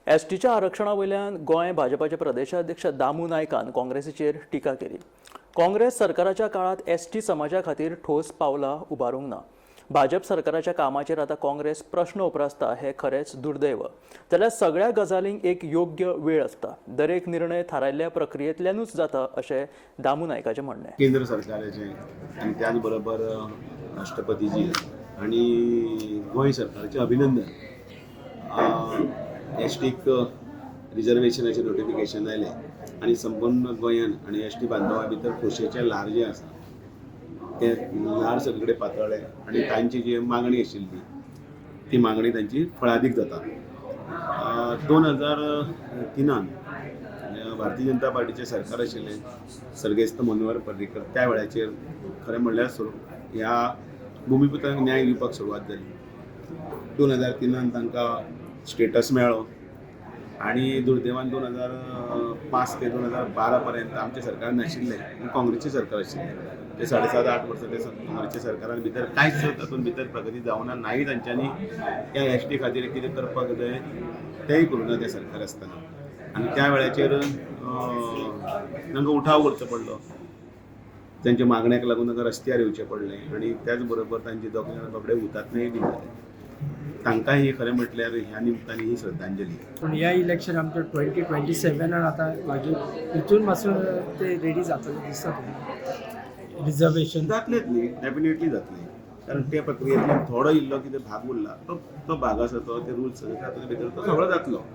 एसटीच्या आरक्षणा वयल्यान गोंय भाजपाचे प्रदेशाध्यक्ष दामू नायकान काँग्रेसीचेर टिका केली. काँग्रेस सरकाराच्या काळांत एसटी समाजा खातीर ठोस पावलां उबारूंक ना. भाजप सरकाराच्या कामाचेर आतां काँग्रेस प्रश्न उप्रासता हें खरेंच दुर्दैव. जाल्यार सगळ्या गजालींक एक योग्य वेळ आसता. दरेक निर्णय थारायल्ल्या प्रक्रियेंतल्यानूच जाता अशें दामू नायकाचें म्हणणें. केंद्र सरकाराचें आनी त्याच बरोबर राष्ट्रपतीजी आनी गोंय सरकाराचें अभिनंदन. एस टीक रिजर्वेशनाचें नोटिफिकेशन आयलें आनी संपूर्ण गोंयान आनी एस टी बांधवा भितर खोशयेचें ल्हार जें आसा तें ल्हार सगळे कडेन पातळ्ळें आनी तांची जी मागणी आशिल्ली ती मागणी तांची फळादीक जाता. 2003त भारतीय जनता पार्टीचें सरकार आशिल्लें, सर्गेस्त मनोहर पर्रीकर, त्या वेळाचेर खरें म्हणल्यार सुरू ह्या भुमिपुत्रांक न्याय दिवपाक सुरवात जाली. 2003त तांकां स्टेटस मेळ्ळो आनी दुर्दैवान 2005 ते 2012 पर्यंत आमचें सरकार नाशिल्लें आनी काँग्रेसचें सरकार आशिल्लें. ते साडे सात आठ वर्सां ते काँग्रेसच्या सरकारान भितर कांयच तातूंत भितर प्रगती जावना, नाही तांच्यांनी ह्या एस टी खातीर कितें करपाक जाय तेंय करूं ना तें सरकार आसतना. आनी त्या वेळाचेर तांकां उठाव करचो पडलो, तांच्या मागण्याक लागून तांकां रस्त्यार येवचें पडलें आनी त्याच बरोबर तांचे दोग जाण बाबडे हुतात्मेय बी जाले. तांकां ही खरें म्हटल्यार ह्या निमतान ही श्रद्धांजली. पूण ह्या इलेक्शन आमचें 2027नान आतां मागीर हितून मातसो ते रेडी जातले दिसता तुमकां रिजर्वेशन? जातलेच न्ही, डेफिनेटली जातलें, कारण त्या प्रक्रियेंतल्यान थोडो इल्लो कितें भाग उरला तो तो भाग आसा तो ते रुल्स आसा तातूंत भितर तो सगळो जातलो.